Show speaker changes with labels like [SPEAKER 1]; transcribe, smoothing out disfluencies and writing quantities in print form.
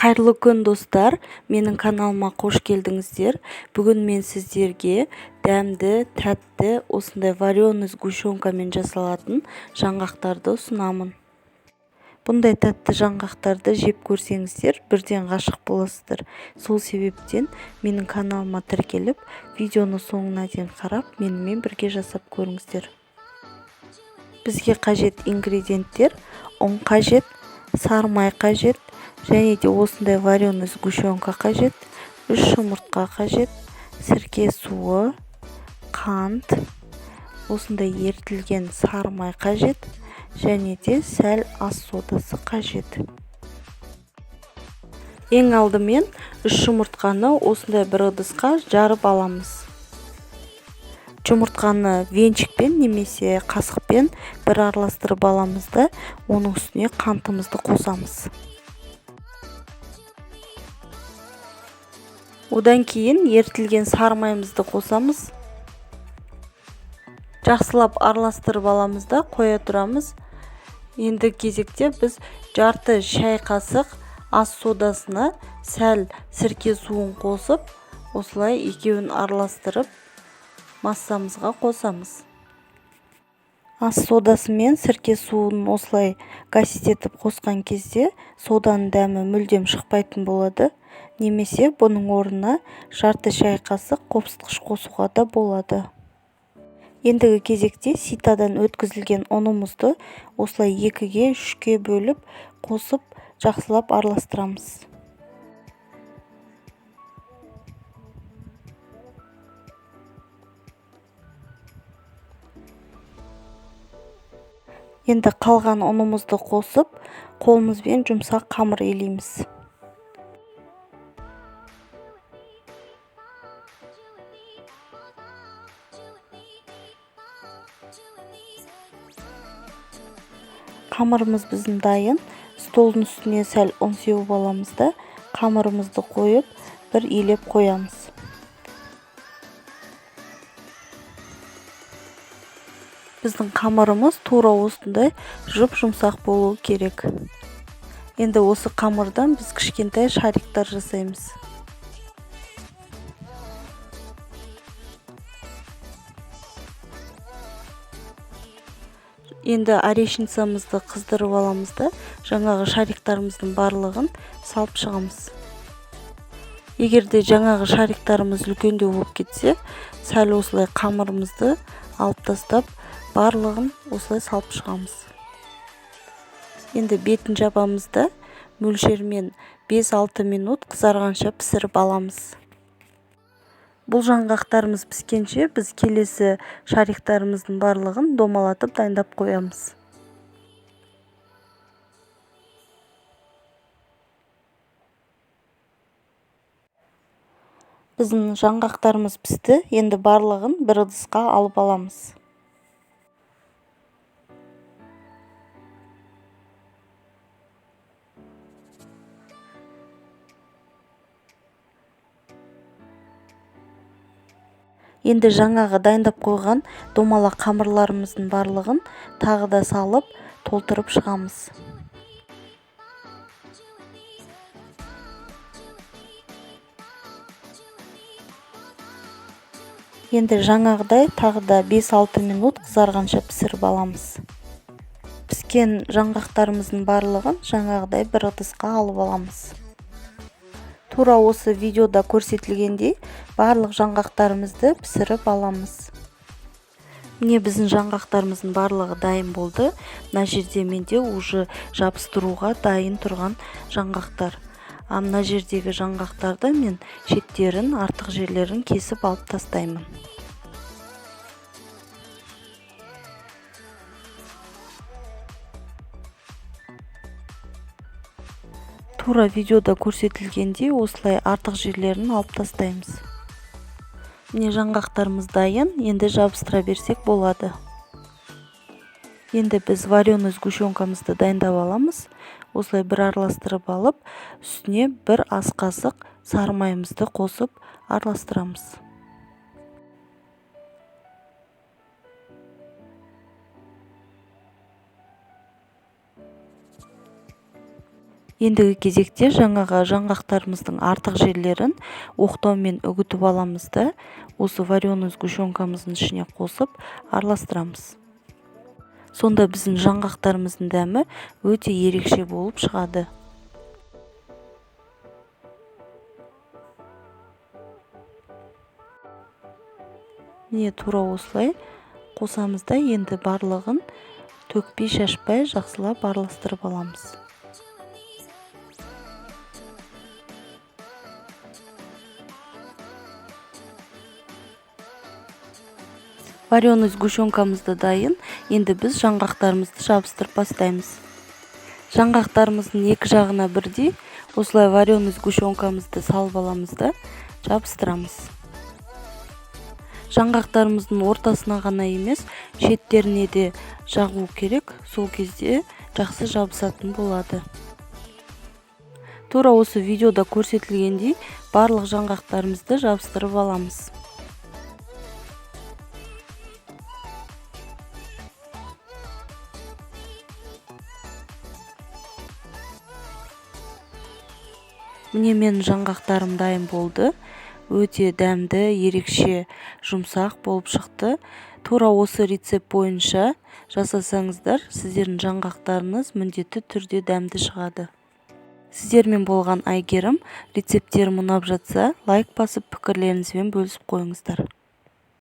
[SPEAKER 1] Қайырлы күн, достар! Менің каналыма қош келдіңіздер. Бүгін мен сіздерге дәмді, тәтті осындай вареный сгущенкамен жасалатын жаңғақтарды ұсынамын. Бұндай тәтті жаңғақтарды жеп көрсеңіздер, бірден ғашық боласыздар. Сол себептен менің каналыма тіркеліп, видеоны соңына дейін қарап, менімен бірге жасап көріңіздер. Бізге қажет ингредиенттер: ұн қажет, сары май қажет, және де осындай вареный сгущенка қажет, 3 жұмыртқа қажет, сірке суы, қант, осындай ерітілген сары май қажет, және де сәл ас содасы қажет. Ең алдымен 3 жұмыртқаны осындай бір ыдысқа жарып аламыз. Жұмыртқаны венчикпен немесе қасықпен бір араластырып аламыз да, оның үстіне қантымызды қосамыз. Одан кейін ерітілген сары майымызды қосамыз. Жақсылап араластырып аламыз да, қоя тұрамыз. Енді кезекте біз жарты шай қасық ас содасына сәл сірке суын қосып, осылай екеуін араластырып массамызға қосамыз. Ас содасы мен сірке суын осылай гасить етіп қосқан кезде соданың дәмі мүлдем шықпайтын болады. Немесе бұның орнына жарты шай қасық қопсытқыш қосуға да болады. Ендігі кезекте ситадан өткізілген ұнымызды осылай 2-ге, 3-ке бөліп қосып, жақсылап араластырамыз. Енді қалған ұнымызды қосып, қолымызбен жұмсақ қамыр илейміз. Қамырымыз біздің дайын. Столдың үстіне сәл ұн сеуіп аламыз да, қамырымызды қойып, бір илеп қоямыз. Біздің қамырымыз тура осындай жұп-жұмсақ болу керек. Енді осы қамырдан біз кішкентай шариктар жасаймыз. Енді орешницамызды қыздырып аламыз да, жаңағы шариктарымыздың барлығын салып шығамыз. Егер де жаңағы шариктарымыз үлкендеу болып кетсе, сәл осылай қамырымызды алып тастап, барлығын осылай салып шығамыз. Енді бетін жабамыз да, мөлшермен 5-6 минут қызарғанша пісіріп аламыз. Бұл жаңғақтарымыз піскенше біз келесі шариктарымыздың барлығын домалатып дайындап қоямыз. Біздің жаңғақтарымыз пісті, енді барлығын бір ыдысқа алып аламыз. Енді жаңағы дайындап қойған домалақ қамырларымыздың барлығын тағы да салып, толтырып шығамыз. Енді жаңағыдай тағы да 5-6 минут қызарғанша пісіріп аламыз. Піскен жаңғақтарымыздың барлығын жаңағыдай бір ыдысқа алып аламыз. Тура осы видеода көрсетілгендей барлық жаңғақтарымызды пісіріп аламыз. Міне, біздің жаңғақтарымыздың барлығы дайын болды. Мына жерде менде уже жабыстыруға дайын тұрған жаңғақтар. А мына жердегі жаңғақтарды мен шеттерін, артық жерлерін кесіп алып тастаймын. Тура видеода көрсетілгендей осылай артық жерлерін алып тастаймыз. Міне, жаңғақтарымыз дайын, енді жабыстыра берсек болады. Енді біз вареный сгущенкамызды дайындап аламыз. Осылай бір араластырып алып, үстіне бір ас қасық сары майымызды қосып араластырамыз. Ендігі кезекте жаңағы жаңғақтарымыздың артық жерлерін оқтаумен үгітіп аламыз да, осы вареный сгущенкамыздың ішіне қосып араластырамыз. Сонда біздің жаңғақтарымыздың дәмі өте ерекше болып шығады. Міне, тура осылай қосамыз да, енді барлығын төкпей шашпай жақсылап араластырып аламыз. Вареный сгущенкамыз да дайын. Енді біз жаңғақтарымызды жабыстырып бастаймыз. Жаңғақтарымыздың екі жағына бірдей осылай вареный сгущенкамызды салып аламыз да жабыстырамыз. Жаңғақтарымыздың ортасына ғана емес, шеттеріне де жағу керек. Сол кезде жақсы жабысатын болады. Тура осы видеода көрсетілгендей барлық жаңғақтарымызды жабыстырып аламыз. Міне, менің жаңғақтарым дайын болды. Өте дәмді, ерекше жұмсақ болып шықты. Тура осы рецепт бойынша жасасаңыздар, сіздердің жаңғақтарыңыз міндетті түрде дәмді шығады. Сіздермен болған Айгерім. Рецепттерім ұнап жатса, лайк басып, пікірлеріңізбен бөлісіп қойыңыздар.